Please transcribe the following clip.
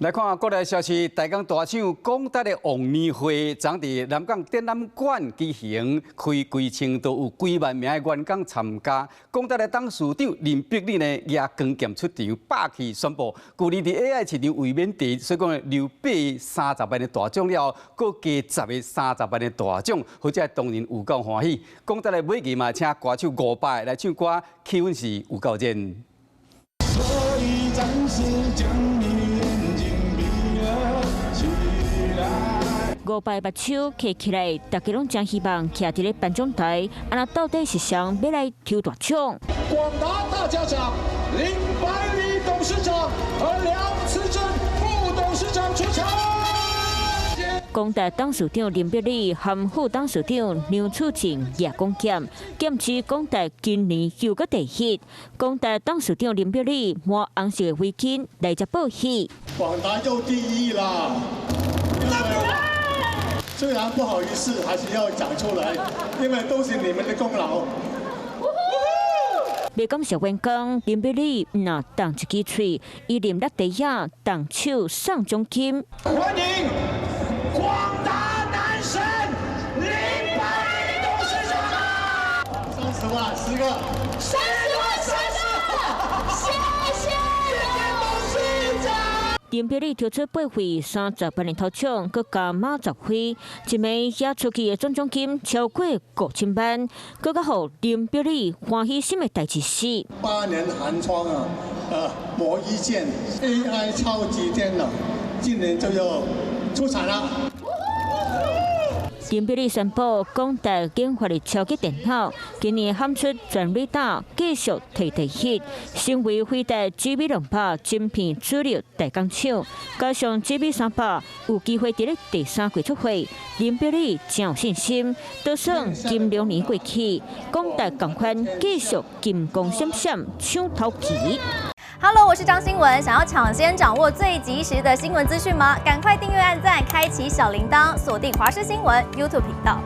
來看國內消息，大江大廠廣達的忘年會，昨佇南港展覽館舉行，開規程都有幾萬名的員工參加。廣達的董事長林碧理呢，舉光劍出場，霸氣宣布，舊年佇 AI 市場衛冕第一，所以講留八三十萬的大獎了後，閣加十个三十萬的大獎，予遮當然有夠歡喜。廣達的尾期嘛，請歌手伍佰來唱歌，氣氛是有夠熱。所以暫時將你眼睛閉了起來。伍佰目睭閉起來，大家攏真希望徛佇咧頒獎台，啊那到底是誰欲來抽大獎？廣達大家長林百里董事長和梁慈正副董事長出場。廣達董事長林碧理和副董事長梁處正舉光劍，劍指廣達今年又閣第一。廣達董事長林碧理抹紅色的圍巾來遮報喜。廣達又第一啦！雖然不好意思，還是要講出來，因為都是你們的功勞。欲感謝員工，林碧理毋但動一支喙，伊啉熱茶仔，動手送獎金。歡迎廣達男神林百里董事長。30萬，10個。30萬，10個，謝謝董事長。林碧理抽出八份30萬的頭獎，閣加碼10份，一暝遐出去的總獎金超過5000萬，閣較予林碧理歡喜心的代誌是。8年寒窗啊，磨一劍，AI 超級電腦今年就要出產啦。林碧理宣布，廣達研發的超級電腦今年喊出全壘打，繼續提第一，成為輝達 GB200晶片主力代工廠，加上 GB300有機會佇咧第三季出貨，林碧理真有信心。就算金龍年過去，廣達仝款繼續金光閃閃搶頭旗。 Hello，我是張新文。想要搶先掌握最及時的新聞資訊嗎？趕快訂閱、按讚、開啟小鈴鐺，鎖定華視新聞 YouTube 頻道。